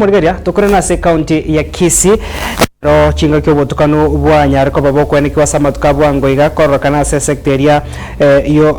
Morigereria, tokorana ase ekaunti ya Kisii, ekero chingaki obotukanu bwanyare koba bokwenekigwa ase amatuko a bwango iga kororokana ase esecta eria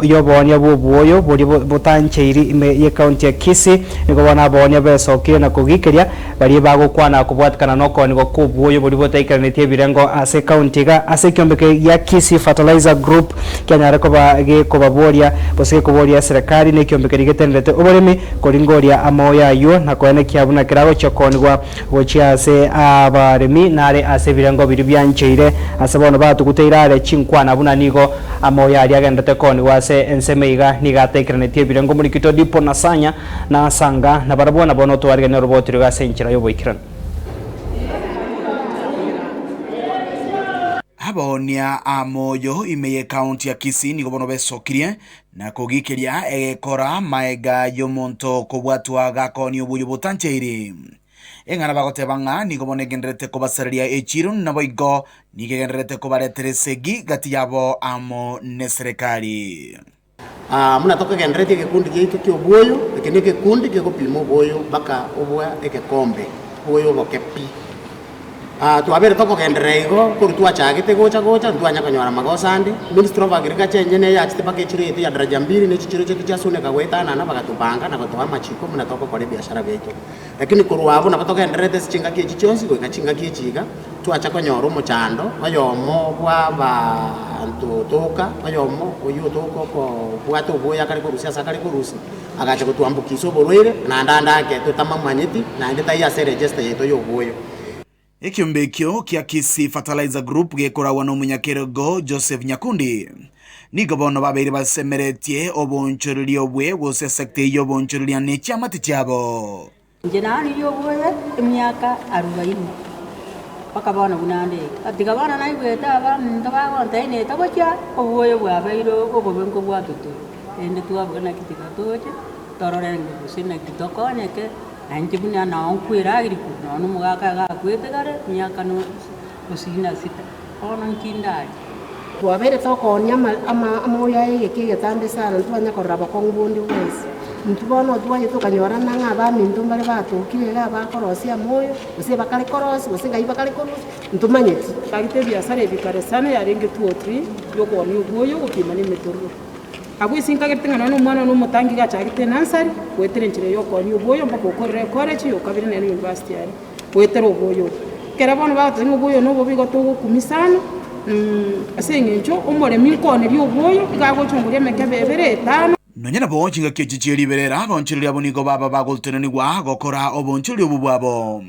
y'oboonia bw'obwoyo boria botancheiri ime y'ekaunti ya Kisii, nigo bono aboonia besokire na kogikeria baria bagokwana kobwatikana nokoonigwa kw'obwoyo boria botaikeranetie ebirengo ase ekaunti iga ase ekiombeko gia Kisii Fertilizer Group kianyare koba gekobaboria gose gekoboria eserekari na ekiombeko keria getenderete oboremi Koringoria amoyo ayio na koenekia buna keragochia koonigwa gochia ase abaremi nare ase ebirengo biria biancheire. Ase bono batuguteire are chinkwana buna nigo amoyo aria agenderete koonigwa ase ensemo iga nigo ataikeranetie ebirengo. Omorikito Dipo na Sanya na Sanga nabarabwo nabo notwariganie oroboti roigo ase enchera y'oboikeranu. Abaoonia amoyo ime y'Ekaunti ya Kisii nigo bono besokirie Na kogikeria egekora maega y'omonto kobwatwa gakoonia obuya obotancheiri. Eng'ana bagoteba ng'a nigo bono egendererete kobasareria echiiro, naboigo nigo egendererete kobaretera esegi gati yabo amo neserekari. Buna tokegenderetie egekundi giaito ki'obwoyo, eke negekundi kegopima obwoyo mpaka obwa egekombe, obwoyo oboke pi. Twabeire tokogenderera igo korwa twachagete gocha gocha ntwanya konyora amagoso ande. Ministry of Agriculture enyene eyachete mpaka echiro yaito ya Daraja Mbili ne chichiro chiaito chia Suneka goetanana bagatobanga na gotoa amachiko buna togokora ebiashara biaito. Lakini korwa abwo nabo togendererete ase chingaki echi chionsi goika chingaki echi iga, twacha konyora omochando oyomo bwa abanto toka, oyomo oyio otoka okobwata obwoyo akare korusia ase akare korusia, agacha gotwambukisa oborwaire, naende ande ake totamomanyeti, naende taiyo ase eregister yaito y'obwoyo. Ekiombe ekio kia Kisii Fertilizer Group gekoragwa nomonyakerogo Joseph Nyakundi. Nigo bono babeire basemeretie oboonchoreria obwe gose esecta eyio y'oboonchoreria ne chiamate chiabo. Inche narigia obobe emiaka arubaini, mpaka bono buna nde iga. Tiga bono naigwete abaminto bagontebia nete gochia, oboyo bwabeire obobe nkobwatwa tore, rende twaboka naki tiga toche, torore ng'a gose naki tokonyeke, na inche buna nao nkwerageria korwa nonya na omogaka iga akwete kare, emiaka no gosini na sita, bono nki ndarie. Twabeire tokoonia amoyo aye egeka egetambe sana, ntitwanya korora bokong'u bonde bwensi. Intwe bono twachia tokanyorana ng'a abaminto mbare batokire iga abakorosia amoyo, gose bakare korosia, gose ng'ai bakare korusia, ntomanyeti. Chagete ebiasara ebi kare sana yarenge two or three yokoonia obwoyo gopima na emetororo. Abwo ase nkagerete ng'a nonya na omwana one omotangi iga achagete enursery, goetera enchera yokoonia obwoyo mpaka okorire ecollege, yokabere nere university aria. Goetera oboyo obo. Ekero bono bagoteba ng'a oboyo nobobe igo togokumia sana, ase eng'encho omoremi nkoneria oboyo, iga agochunguria emekebe ebere, etano. Nonya nabo chingaki echi chie riberera, abaonchoreria abwo nigo baba bagotenenigwa gokora oboonchoreria obwo bwabo.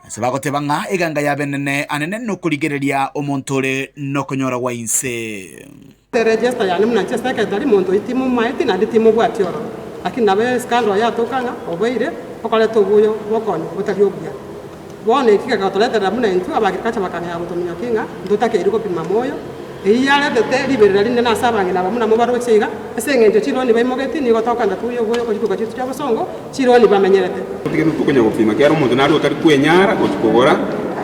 Ase bagoteba ng'a eganga y'abenene anene nokorigereria omonto ore nokonyora gwa inse. Eregister yane buna inche secretary, monto oyio timomaeti naende timobwati ororo, lakini nabo escandal yatoka ng'a obeire okoreta obuya bw'okonya botari obuya. Bono eki kegatoreterera buna intwe abagriculture bakang'ea gotominyokia ng'a ntotakeiri gopima moyo, eyio yaretete riberera rinene ase abang'ina aba buna mobaroche iga, ase eng'encho chironi baimogeti nigo tokogenda twuye obuya korituko chiaito chia obosongo, chironi bamenyerete. Totige tokonya gopima kera omonto nare otari kwenyara gochia kogora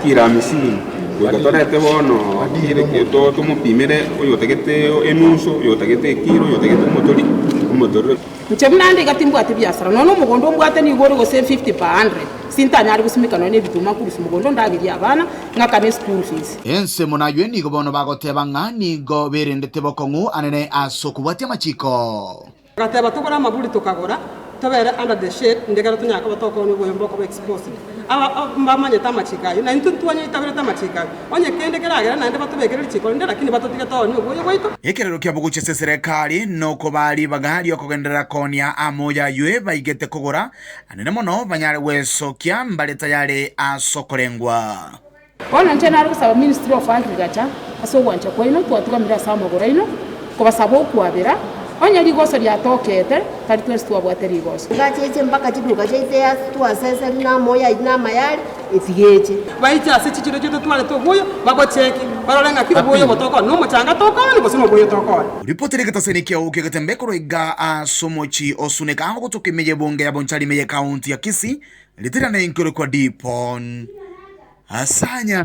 kilo hamsini, goika torete bono kere to tomopimere oyotagete enusu, oyotagete ekilo, oyotagete omotori omotorire. Inche buna inde iga timbwati biasara, nonya omogondo mbwate nigo ore gose 50 per hundred, sintanyare gosimeka nonya ebituma nkorusia mogondo ndagerie abana, ng'akane eschool fees. Ensemo naywe nigo bono bagoteba ng'a nigo berendete bokong'u anene ase okobwatia amachiko. Agateba, Togore amaburi tokagora, tobere under the shade, inde ekero tonyare koba tokoonia oboyo mbokoba exposed. Aba mbamanyete amachiko ayio, na intwe ntwanyaitaberete amachiko ayio. Onye kende keragere naende batobekere richiko rinde, lakini batotige toonie oboyo bwaito. Ekerero kiabo gochia ase eserekari nokobaa ribaga riokogenderera koonia amoyo ayio baigete kogora, anene mono banyare gwesokia mbare tayari ase okorengwa. Bono inche nare gosaba Ministry of Agriculture ase ogwancha kwaino twatugamire ase amagoro aino kobasaba okwabera onye rigoso riatokete tari twensi twabwate rigoso. Ngacheche mpaka chiduka chiaito ase twaseseri na amoyo aito na amayari etigeche. Baiche ase chichiro chiaito twarete oboyo, bagocheki, barore ng'aki oboyo obo tokoonia, nomochanga tokoonia gose noboyo tokoonia. Ripoti rigetaseni kiao ki'egetembe korwa iga ase omochie o Suneka ogotoka ime y'ebunge ya Bonchari ime y'ekaunti ya Kisii, ritirane inkorokwa Dipon Asanya.